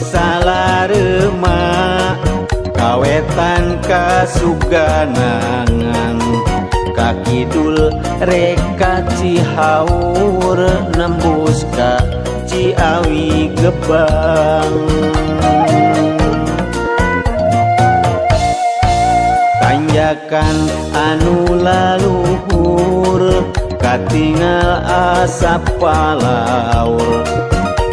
Salarema kawetan kasuganangan ka kidul reka Cihaur nembus ka Ciawi Gebang. Tanjakan anu laluhur katingal asap palaur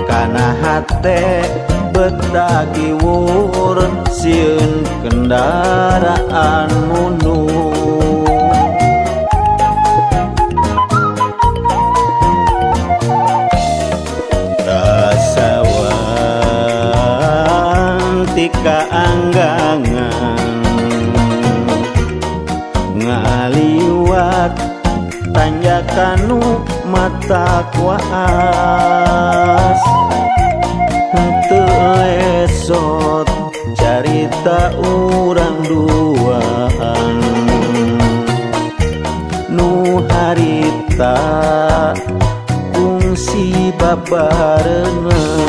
kana hate beta kiwur sieun kendaraan mundur. Tasawang tika anggangan ngaliwat tanjakan nu mata kuas henteu lesot carita urang duaan nu harita kungsi babarengan.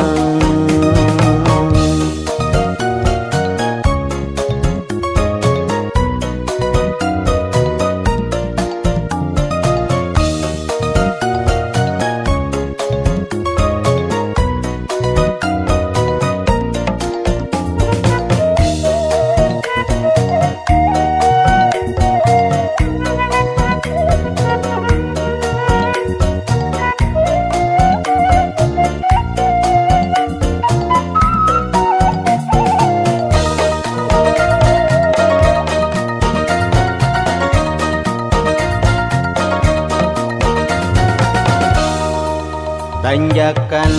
Tanjakan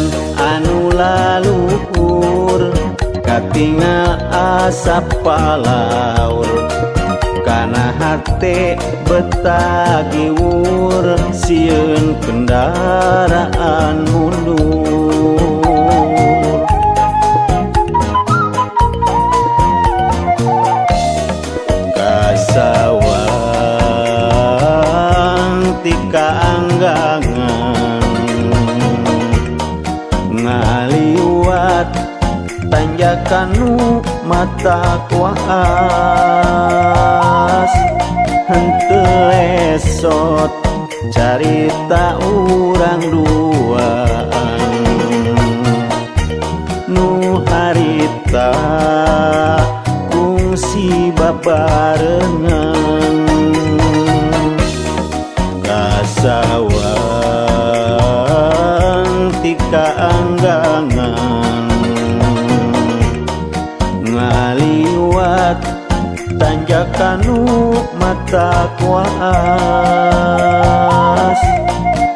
anu laluhur katingal asap palaur kana hate beta giwur sieun kendaraan mundur. Kasawang tika anggangan ngaliwat tanjakan nu mata kuas henteu lesot carita urang duaan nu harita kungsi babarengan. Kasawang tika anggangan ngaliwat tanjakan nu mata kuas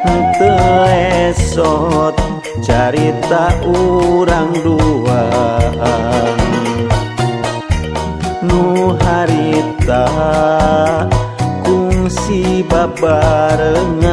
henteu lesot carita urang duaan nu harita kungsi babarengan.